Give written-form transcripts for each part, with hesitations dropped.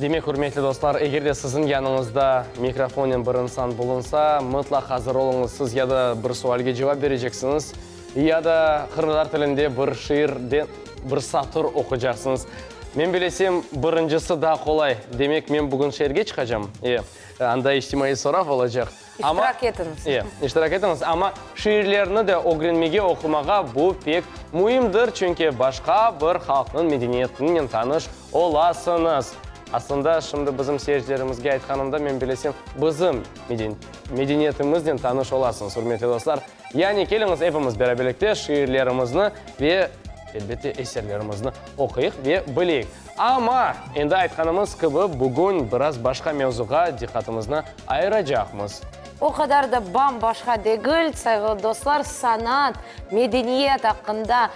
Demek, ürmetli dostlar, eger de siziñ yanıñızda mikrofonnen bir insan bulunsa, mıtlaq azır oluñız, siz ya da bir sualge cevap bereceksiñiz, ya da qırımtatar tilinde bir şiirden bir satır oqucaqsıñız. Men bilesem, birincisi daa qolay. Demek, men bugün şeerge çıqacam. E, anda içtimaiy sorav olacaq. Amma, İştirak etiñiz. E, iştirak etiñiz. Amma şiirlerni de ögrenmege, oqumağa bu pek müimdir, çünki başqa bir halqnıñ medeniyetinen tanış olasıñız. Aslında, şimdi bizim seyircilerimizge aytqanımda, men bilesem, bizim medeniyetimiznen tanış olasıñız, ürmetli dostlar. Yani, keliñiz, epimiz beraberlikte şiirlerimizni ve, elbette, eserlerimizni oquyıq ve bileyik. Amma, endi aytqanımız kibi, bugün biraz başqa mevzuğa diqqatımıznı ayıracaqmız. O qadar da bam-başqa degil, sayğılı dostlar, sanat, medeniyet aqqında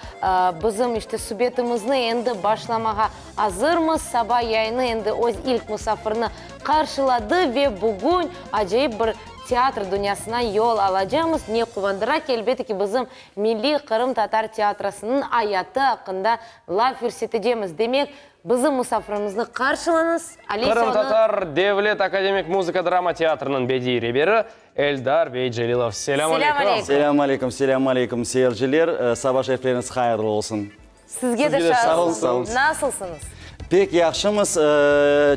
bizim, işte, subetimizni endi başlamağa azırmız. Saba yayını endi öz ilk musafirini qarşıladı ve bugün acayip bir teatr dünyasına yol alacamız. Ne quvandıra ki, elbette ki, bizim milliy qırımtatar teatrosınıñ ayatı aqqında laf yürsetecemiz. Demek, bizim musafirimizni qarşılañız, Alesâ onı. Qırımtatar devlet akademik muzıka-drama teatrınıñ bediiy reberi Eldar bey Celilov. Selâm aleyküm! Selâm aleyküm, selâm aleyküm, seyirciler! Saba şerifleriñiz hayırlı olsun! Sizge de sağ olun. Nasılsıñız? Pek yahşımız,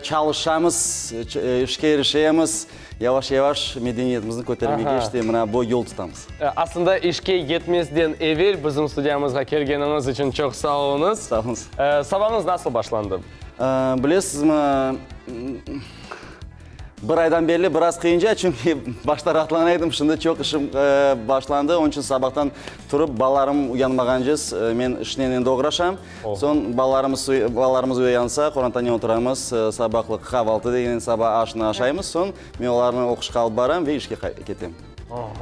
çalışamız, işke irişemiz, yavaş-yavaş medeniyetimizni kötermege işte mına bu yol tutamız. Aslında işke yetmezden evel bizim studiyamızğa kelgeniñiz içün çoq sağ oluñız. Sağ oluñız. Sabañız nasıl başlandı? Bilesizmi, Bir aydan berli biraz qıyınca, çünki başta raatlana edim, şimdi çoq işim başlandı, onıñ içün sabahtan turıp balalarım uyanmağance men işnen endi oğraşam. Soñ balalarımız balalarımız uyansa, qorantanen oturamız, sabaqlıq qavaltı degen saba aşını aşaymız, soñ men olarnı oquşqa alıp baram ve işke ketem.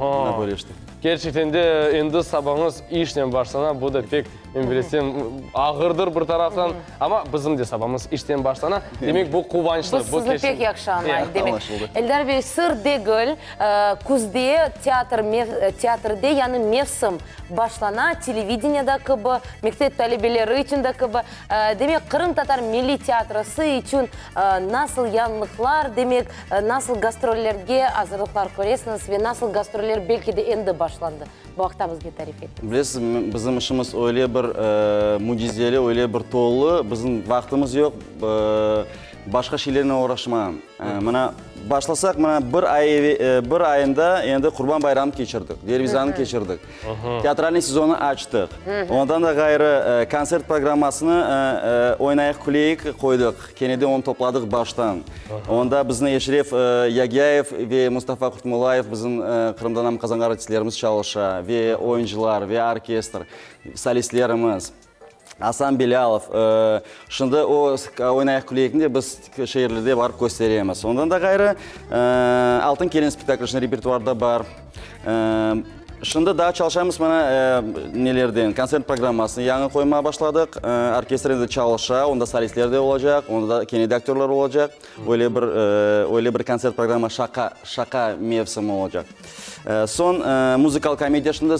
Mına böyle işte. Kerçekten de endi sabañız işnen başlana, bu da pek, men bilesem, ağırdır bir taraftan, amma bizim de sabamız işten başlana, demek bu quvançlı. Biz sizni pek yahşı añlayıq, demek. Eldar bey, sır degil, küzde teatr, teatrde yañı mevsim başlana, televideniyada kibi, mektep talebeleri içün de kibi. Demek, qırımtatar milliy teatrosı içün nasıl yañılıqlar, demek, nasıl gastrollerge azırlıqlar köresiñiz ve nasıl gastroller belki de endi başlandı? Bu aqta bizge tarif etiñiz. Bilesiz, bizim işimiz öyle bir mücizeli, öyle bir tolu, bizim vaqtımız yoq başqa şeylernen oğraşmağa. Mına, başlasaq, mına, bir ay, bir ayında endi Qurban bayramını keçirdik, Dervizanı keçirdik. Teatralnıy sezonnı açtıq. Ondan da ğayrı, kontsert programmasını Oynayıq, küleyik qoydıq. Kene de onı topladıq baştan. Onda bizni Eşref Yagyayev ve Mustafa Qurtmullayev, bizim Qırımda nam qazanğan artistlerimiz çalışa, ve oyuncılar, ve orkestr, solistlerimiz. Asan Bilâlov, Şimdi o Oynayıq küleyikni de biz şeerlerde barıp kösteremiz. Ondan da ğayrı, Altın kelin spektakli şimdi repertuarda bar. Şimdi daa çalışamız mana nelerden, kontsert programmasını yañı qoymağa başladıq. Orkestr endi çalışa, onda solistler de olacaq, onda da kene de aktörlar olacaq. Öyle bir, öyle bir kontsert programma şaqa, şaqa mevsimi olacaq. Soñ muzıkal komediya şimdi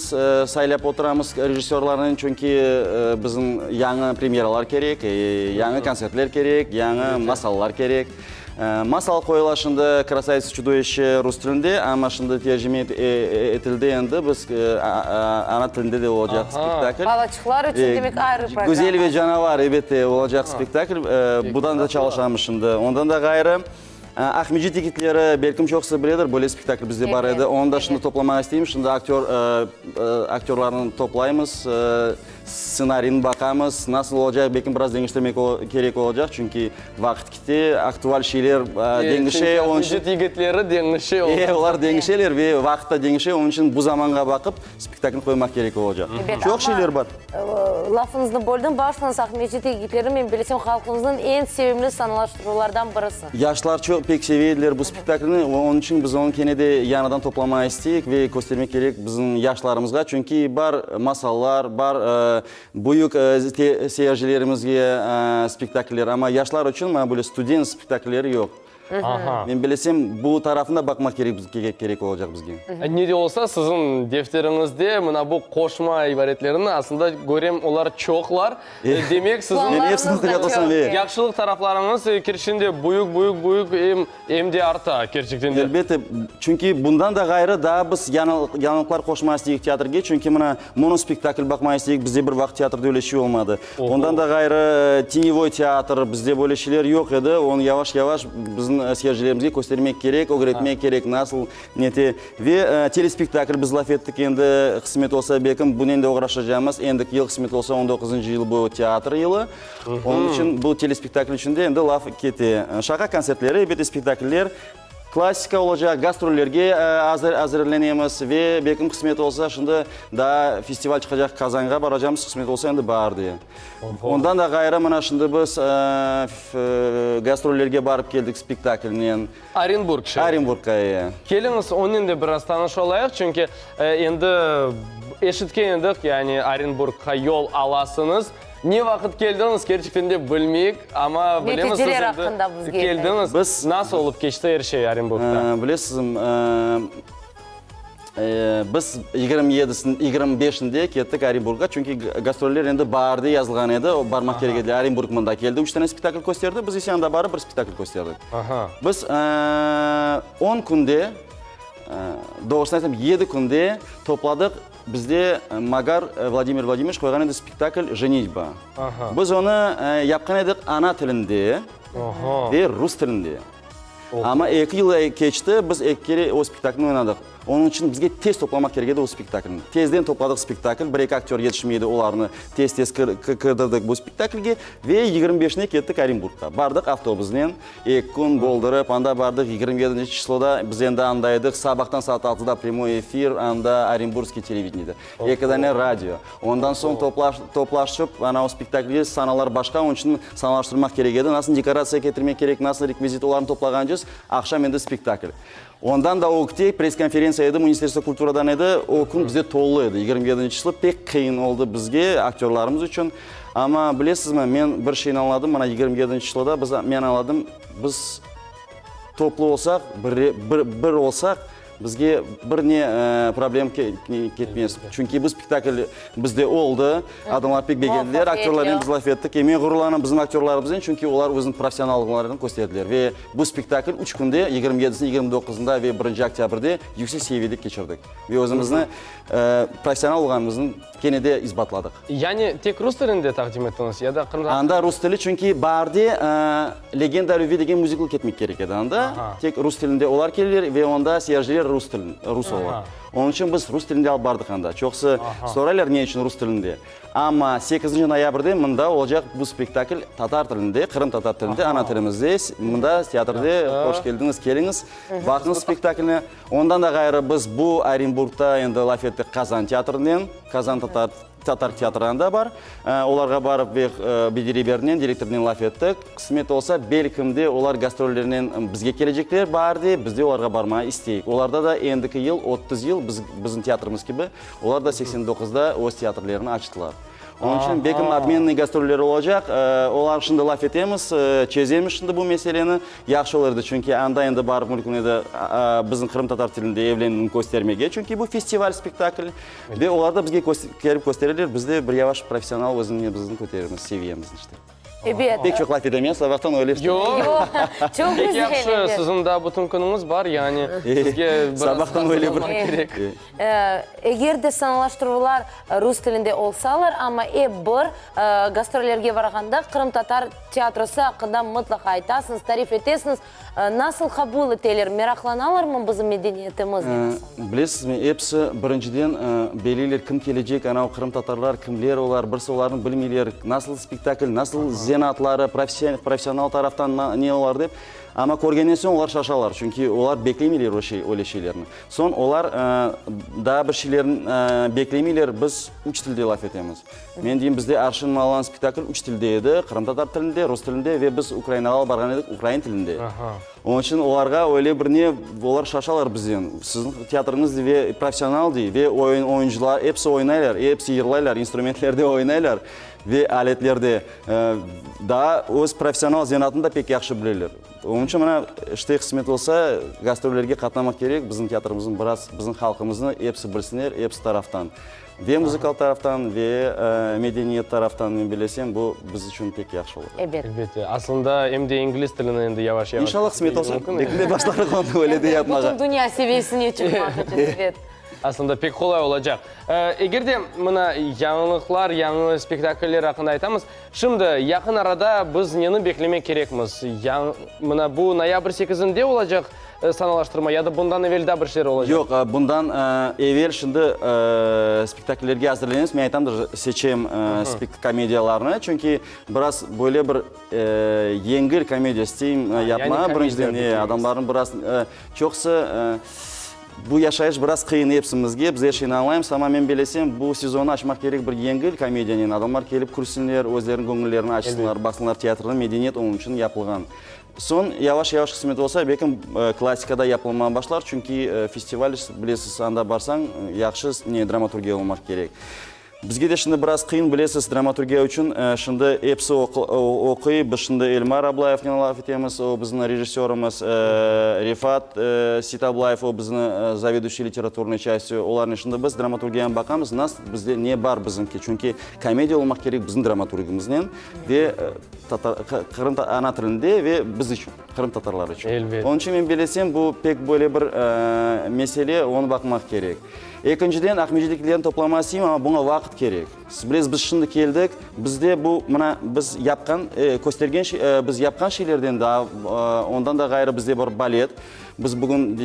saylap oturamız rejissörlarnen, çünki bizim yañı premyeralar kerek, yañı kontsertler kerek, yañı masallar kerek. Masal qoyula şimdi Krasavitsa çudoviще rus tilinde, amma şimdi tercime etildi endi, biz ana tilinde de olacaq spektakl. Balaçıqlar içün demek ayrı programma. Güzel ve canavar, elbette, olacaq spektakl. Budan da çalışamız şimdi. Ondan da ğayrı, Aqmescit yigitleri, belkim çoqusı biledir, böyle spektakl bizde bar edi. Onı da şimdi toplamağa isteymiz. Şimdi aktör, aktörlarnı toplaymız, stsenariyni baqamız. Nasıl olacaq, belkim biraz deñiştirmek kerek olacaq, çünki vaqıt kete, aktual şeyler deñişe. Çünki Aqmescit yigitleri deñişe. E, olar deñişeler ve vaqıt da deñişe. Onıñ içün bu zamanğa baqıp, spektaklni qoymaq kerek olacaq. Çoq şeyler bar. Lafıñıznı böldim, bağışlañız, Aqmescit yigitleri, men bilsem, halqımıznıñ eñ sevimli sanalaştıruvlardan birisi. Yaşlar çoq pek seve ediler bu spektaklni, onıñ içün biz onı kene de yañıdan toplamağa isteyik ve köstermek kerek bizim yaşlarımızğa, çünki bar masallar, bar büyük seyircilerimizge spektakller, amma yaşlar içün mana böyle student spektaklleri yoq. Men bilesem, bu tarafını da baqmaq kerek kerek olacaq bizge. Ne de olsa, siziñ defteriñizde mına bu qoşma ibaretlerni, aslında, körem, olar çoqlar. Demek, siziñ Men epsini hatırlatasam, e. yahşılıq taraflarıñız kerçekten de büyük, büyük, büyük, em, em de arta, kerçekten de. Elbette, çünki bundan da ğayrı daa biz yañılıqlar qoşmağa isteyik teatrge, çünki mına monospektakl baqmağa isteyik, bizde bir vaqıt teatrde öyle şey olmadı. Ondan da ğayrı, tenevoy teatr, bizde böyle şeyler yoq edi, onı yavaş-yavaş bizim seyircilerimizge köstermek kerek, ögretmek kerek, nasıl nete. Ve telespektakl biz laf ettik endi, qısmet olsa, belkim, bunen de oğraşacağımız, endiki yıl, qısmet olsa, on doquzıncı yıl bu teatr yılı, onıñ içün bu telespektakl içün de endi laf kete. Şaqa kontsertleri, elbette, spektakller. Klassika olacaq, gastrollerge azırlenemiz ve belkim qısmet olsa, şimdi daa festival çıqacaq, Kazanğa baracamız, qısmet olsa, endi baarde. Ondan da ğayrı, mına şimdi biz gastrollerge barıp keldik spektaklnen. Orenburg şeeri. Orenburgqa, e. Keliñiz, onen de biraz tanış olayıq, çünki endi eşitken edik, yani Orenburgqa yol alasıñız. Ne vaqıt keldiñiz, kerçekten de bilmeyik, amma bilemiz, siz Neticeler endi aqqında bizge aytıñ. keldiñiz. Biz, Nasıl olıp keçti er şey Orenburgda? Bilesizmi, biz yigirmi yedisinde, yigirmi beşinde kettik Orenburgğa, çünki gastroller endi baarde yazılğan edi, o barmaq kerek edi. Orenburg mında keldi, üç dane spektakl kösterdi, biz ise anda barıp bir spektakl kösterdik. Biz on künde, doğrusını aytsam, yedi künde topladıq. Bizde Magar Vladimir Vladimiroviç qoyğan edi spektakl Jenitba. Biz onı yapqan edik ana tilinde ve rus tilinde. Amma eki yıl keçti, biz eki kere o spektaklni oynadıq. Onıñ içün bizge tez toplamaq kerek edi o spektaklni. Tezden topladıq spektakl, bir-eki aktör yetişmey edi, olarnı tez-tez kirdirdik bu spektaklge ve 25-ne kettik Orenburgqa. Bardıq avtobusnen. Eki kün boldurıp, anda bardıq, 27 çisloda biz endi anda edik, sabahtan saat altıda pryamoy efir, anda Orenburgskiy televideniyede, eki dane radio. Ondan soñ toplaşıp, ana o spektaklge sanalar başqa, onıñ içün sanalaştırmaq kerek edi, nasıl dekoratsiya ketirmek kerek, nasıl rekvizit, olarnı toplağancız, aqşam endi spektakl. Ondan da ögte press-konferentsiya edi, Ministerstvo kulturadan edi, o kün bizde tolu edi, 27 çislo, pek qıyın oldı bizge, aktörlarımız içün. Amma bilesizmi, men bir şeyni añladım, mana 27 çisloda biz, men añladım, biz toplu olsaq, bir, bir, bir olsaq, bizge bir ne problem ketmez. Çünki bu spektakl bizde oldı, adamlar pek begendiler, aktörlarnen biz laf ettik. E, men ğururlanam bizim aktörlarımıznen, çünki olar özüniñ professionallıqlarını kösterdiler. Ve bu spektakl üç künde, 27-sinde, 29-ında ve birinci oktâbrde yüksek seviyede keçirdik. Ve özümizni professional olğanımıznı kene de isbatladıq. Yani tek rus tilinde taqdim ettiñiz ya da qırımtatar. Anda rus tili, çünki baarde Legenda o lübvi degen muzikl ketmek kerek edi anda. Tek rus tilinde olar keleler ve onda seyirciler rus tilin, rus ola. Onıñ içün biz rus tilinde alıp bardıq anda. Çoqusı soraylar ne içün rus tilinde. Amma sekizinci noyabrde mında olacaq bu spektakl tatar tilinde, qırımtatar tilinde, ana tilimizde. Mında teatrde hoş keldiñiz, keliñiz, baqıñız spektaklni. Ondan da ğayrı biz bu Orenburgda endi laf ettik Qazan teatrinen, Qazan tatar tatar teatrı anda bar. Olarğa barıp ve bediy reberinen, direktornen laf ettik. Qısmet olsa, belkim de olar gastrollernen bizge kelecekler baarde, biz de olarğa barmağa isteyik. Olarda da endiki yıl 30 yıl biz bizim teatrımız kibi, olar da 89-da öz teatrlerini açtılar. Onıñ içün belkim obmennıy gastrolleri olacaq. Olar şimdi laf etemiz, çezemiz şimdi bu meseleni. Yahşı olur edi, çünki anda endi barıp mümkün edi bizim qırımtatar tilinde evlenüvni köstermege, çünki bu festival spektakl ve olar da bizge kelip köstereler, biz de bir yavaş professional özüni köteremiz, seviyemizni işte. Ebet. Pek çoq laf etem, ya, sabahtan öyle işte. Yoq. Yoq, çoq Pek güzel, yahşı, ebet. siziñ daa bütün künüñiz bar, yani sizge biraz Sabahtan öyle bir. hazırlanmaq kerek. Eger de sanalaştıruvlar rus tilinde olsalar, amma ep bir gastrollerge barğanda qırımtatar teatrosı aqqında mıtlaqa aytasıñız, tarif etesiñiz. Nasıl qabul eteler, meraqlanalarmı bizim medeniyetimiznen aslında? Bilesizmi, episi birinciden belliler, kim kelecek, anavı qırımtatarlar, kimler olar, birisi olarnı bilmeyler, nasıl spektakl, nasıl zenaatları, professional taraftan ne olar dep. Amma körgenden soñ olar şaşalar, çünki olar beklemeyler o şey, öyle şeylerni. Soñ olar daa bir şeylerni beklemeyler, biz üç tilde laf etemiz. Men deyim, bizde Arşın Malan spektakl üç tilde edi, qırımtatar tilinde, rus tilinde ve biz Ukrainağa alıp barğan edik ukrain tilinde. Onıñ içün olarğa öyle bir ne, olar şaşalar bizden. Siziñ teatrıñız ve professional dey, ve oyun, oyuncılar episi oynaylar, episi yırlaylar, instrumentlerde oynaylar ve aletlerde. Daa öz professional zenaatını da pek yahşı bileler. Onıñ içün mına, işte, qısmet olsa, gastrollerge qatnamaq kerek, bizim teatrımıznı biraz, bizim halqımıznı episi bilsinler, episi taraftan. Ve muzıkal taraftan, ve medeniyet taraftan, men bellesem, bu biz içün pek yahşı olur. Ebet. Elbette. Aslında, em de ingliz tilini endi yavaş-yavaş İnşallah, qısmet olsa, belki de başlarıq onı öyle de yapmağa. Bütün dünya seviyesine çıqmaq içün, ebet. Aslında pek qolay olacaq. Eger de mına yañılıqlar, yañı spektakller aqqında aytamız, şimdi yaqın arada biz neni beklemek kerekmiz? Mına bu noyabr sekizinde olacaq sanalaştırma ya da bundan evel daa bir şeyler olacaq? Yoq, bundan evel şimdi spektakllerge azırlenemiz. Men aytamdır, seçem komediyalarnı, çünki biraz böyle bir yengil komediya isteyim yapmağa. Birinciden, adamlarnıñ biraz çoqusı Bu yaşayış biraz qıyın epsimizge, biz er şeyni añlaymız, amma men belesem, bu sezonnı açmaq kerek bir yengil komediyanen, adamlar kelip külsünler, özleriniñ göñüllerini açsınlar, baqsınlar teatrnı, medeniyet onıñ içün yapılğan. Soñ, yavaş-yavaş qısmet olsa, belkim klassikada yapılmağa başlar, çünki festival, bilesiz, anda barsañ, yahşı ne dramaturgiya olmaq kerek. Bizge de şimdi biraz qıyın, bilesiz, dramaturgiya içün şimdi episi oquy. Biz şimdi Elmar Ablayevnen laf etemiz, o bizim rejissörımız, Refat Seytablayev, o bizim zaveduşiy literaturnıy çastü. Olarnen şimdi biz dramaturgiyanı baqamız, nas bizde ne bar bizimki, çünki komediya olmaq kerek bizim dramaturgimiznen ve qırım ana tilinde ve biz içün, qırımtatarlar içün. Elbet. Onıñ içün men belesem, bu pek böyle bir mesele, onı baqmaq kerek. Ekinciden, aqmescitliklerni toplamağa isteyim, amma buña vaqıt kerek. Siz bilesiz, biz şimdi keldik, bizde bu, mına, biz yapqan, köstergen, biz yapqan şeylerden daa, ondan da ğayrı bizde bar balet. Biz bugün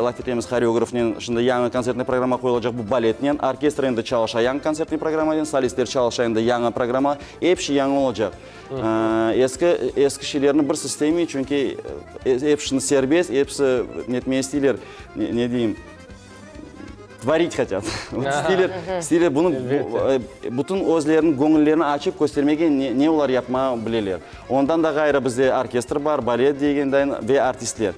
laf etemiz horeografnen, şimdi yañı kontsertnıy programma qoyulacaq bu baletnen. Orkestr endi çalışa yañı kontsertnıy programmanen, solistler çalışa endi yañı programma, ep şey yañı olacaq. Eski, eski şeylerni birisi istemey, çünki ep şimdi serbest, episi netmege isteyler, ne deyim. Tvorit hotyat. İsteyler, isteyler bunı, bütün özleriniñ göñüllerini açıp köstermege ne, ne olar yapmağa bileler. Ondan da ğayrı bizde orkestr bar, balet degendayin ve artistler.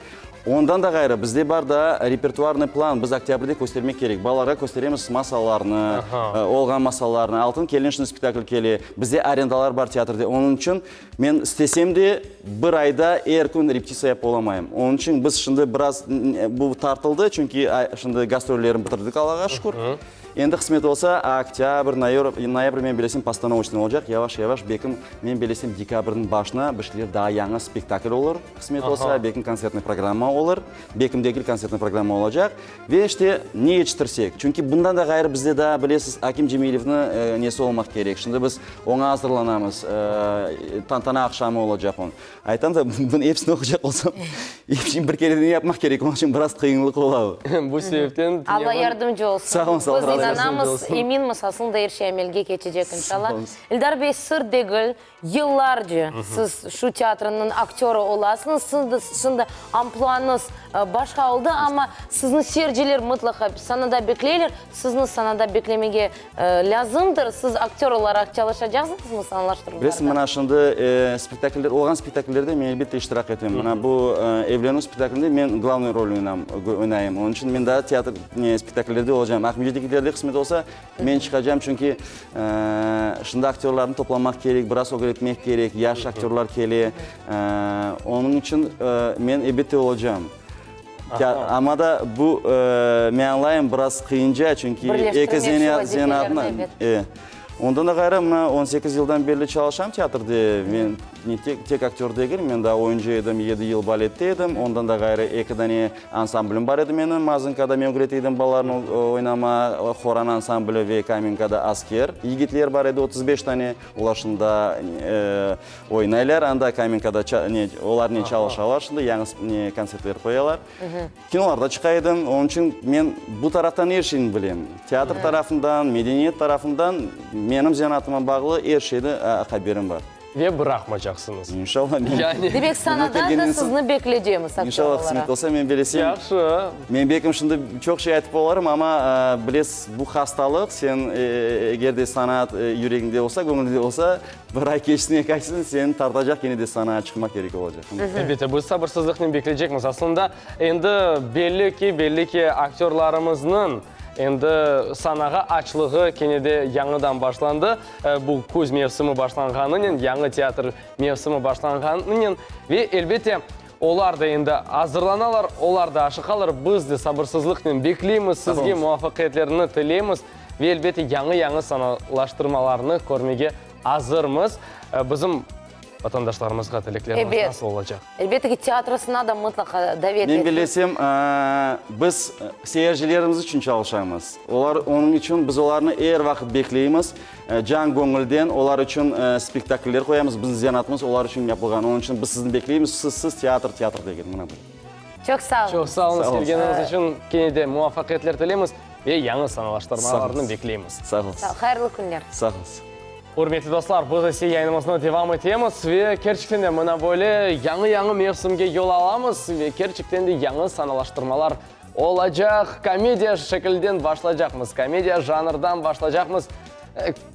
Ondan da ğayrı bizde bar daa repertuarnıy plan, biz oktâbrde köstermek kerek. Balalarğa kösteremiz masallarnı, olğan masallarnı. Altın kelin şimdi spektakl kele. Bizde arendalar bar teatrde. Onıñ içün Men istesem de, bir ayda er kün repetitsiya yapıp olamayım. Onıñ içün biz şimdi biraz bu tartıldı, çünki şimdi gastrollerni bitirdik, Allağa şükür. Endi qısmet olsa, oktâbr, noyabr, men bilesem, postanovıçnıy olacaq. Yavaş-yavaş, belkim, men bilesem, dekabrniñ başına bir şeyler daa yañı spektakl olur, qısmet olsa, belkim, kontsertnıy programma olur. Belkim degil, kontsertnıy programma olacaq. Ve işte, ne yetiştirsek? Çünki bundan da ğayrı bizde daa, bilesiz, Akim Cemilevniñ nesi olmaq kerek. Şimdi biz oña azırlanamız, tantana aqşamı olacaq onıñ. Aytam da, bunıñ episini oquycaq olsam, episini bir kereden yapmaq kerek, onıñ içün biraz qıyınlıq ola. Bu sebepten Alla yardımcı olsun. Sağ olun, sağ olun. Biz inanamız, eminmiz, aslında er şey amelge keçecek, inşallah. İldar bey, sır degil, Yıllarca siz şu teatrnıñ aktörı olasıñız, siz şimdi ampluañız başqa oldı, amma sizni seyirciler mıtlaqa sanada bekleyler, sizni sanada beklemege lâzımdır. Siz aktör olaraq çalışacaqsıñızmı sanalaştıruvlarda? Bilesiñ, mına şimdi spektakller, olğan spektakllerde men elbette iştirak etem. Mına bu Evlenüv spektaklinde men glavnıy rol oynayım. Onıñ içün men daa teatr spektakllerde olacağım. Aqmescittekilerde qısmet olsa, Men çıqacam, çünki şunda aktörlarnı toplamaq kerek, biraz ögretmek kerek, yaş aktörlar kele. Onıñ içün men elbette olacam. Amma da bu, men añlayım, biraz qıyınca, çünki eki zenaatnı. Ondan da ğayrı, mına on sekiz yıldan berli çalışam teatrde. Men ne tek, tek aktör degil, men daa oyuncı edim, yedi yıl balette edim. Ondan da ğayrı eki dane Ansamblim bar edi menim, Mazınkada men ögrete edim balalarnı oynama, Horan ansambli ve Kamenkada Asker yigitler bar edi, 35 tane, olar şunda oynaylar anda, Kamenkada ne, olarnen çalışalar şunda, yañı ne kontsertler qoyalar. Kinolarda çıqa edim, onıñ içün men bu taraftan er şeyni bilem, teatr tarafından, medeniyet tarafından menim zenaatıma bağlı er şeyde haberim bar. Ve bıraqmacaqsıñız. İnşallah men. Yani. Demek, sanadan da sizni bekleycemiz aktör İnşallah, olaraq. qısmet olsa, men belesem. Yahşı. Men belkim şimdi çoq şey aytıp olarım, amma bilesiz, bu hastalıq, sen eger de sanat yüregiñde olsa, göñlüñde olsa, bir ay keçsin, eki ay keçsin, seni tartacaq, kene de sanağa çıqmaq kerek olacaq. Elbette, biz sabırsızlıqnen bekleycekmiz. Aslında, endi belli ki, belli ki, aktörlarımıznıñ endi sanağa açlığı kene de yañıdan başlandı. Bu küz mevsimi başlanğanınen, yañı teatr mevsimi başlanğanınen ve, elbette. Olar da endi azırlanalar, olar da aşıqalar. Biz de sabırsızlıqnen bekleymiz, sizge muvafaqiyetlerni tileymiz ve, elbette, yañı-yañı sanalaştırmalarnı körmege azırmız. Bizim vatandaşlarımızğa tileklerimiz nasıl olacaq? Elbette ki, teatrosına da mıtlaqa davet Men bellesem, biz seyircilerimiz içün çalışamız. Olar, onıñ içün biz olarnı er vaqıt bekleymiz. Can göñülden olar içün spektakller qoyamız. Bizim zenaatımız olar içün yapılğan. Onıñ içün biz sizni bekleymiz. Sizsiz teatr, teatr degil. Mına böyle. Çoq sağ oluñ. Çoq sağ oluñız kelgeniñiz içün. Kene de muvafaqiyetler tileymiz ve yañı sanalaştırmalarnı bekleymiz. Sağ oluñız. Hayırlı künler. Sağ oluñız. Ürmetli dostlar, biz ise yayınımıznı devam etemiz ve kerçekten de mına böyle yañı-yañı mevsimge yol alamız ve kerçekten de yañı sanalaştırmalar olacaq. Komediya şekilden başlaycaqmız, komediya janrdan başlaycaqmız.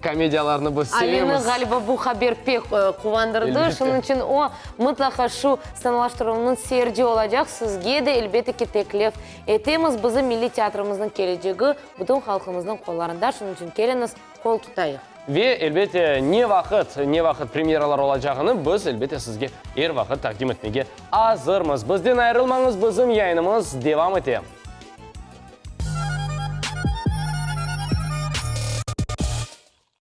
Komediyalarnı biz sevemiz. Alini, ğaliba, bu haber pek quvandırdı, şunıñ içün o, mıtlaqa şu sanalaştıruvnıñ seyirci olacaq. Sizge de, elbette ki, teklif etemiz. Bizim milliy teatrımıznıñ kelecegi bütün halqımıznıñ qollarında, şunıñ içün keliñiz, qol tutayıq. Ve, elbette, ne vaqıt, ne vaqıt premyeralar olacağını biz, elbette, sizge er vaqıt taqdim etmege azırmız. Bizden ayırılmañız, bizim yayınımız devam ete.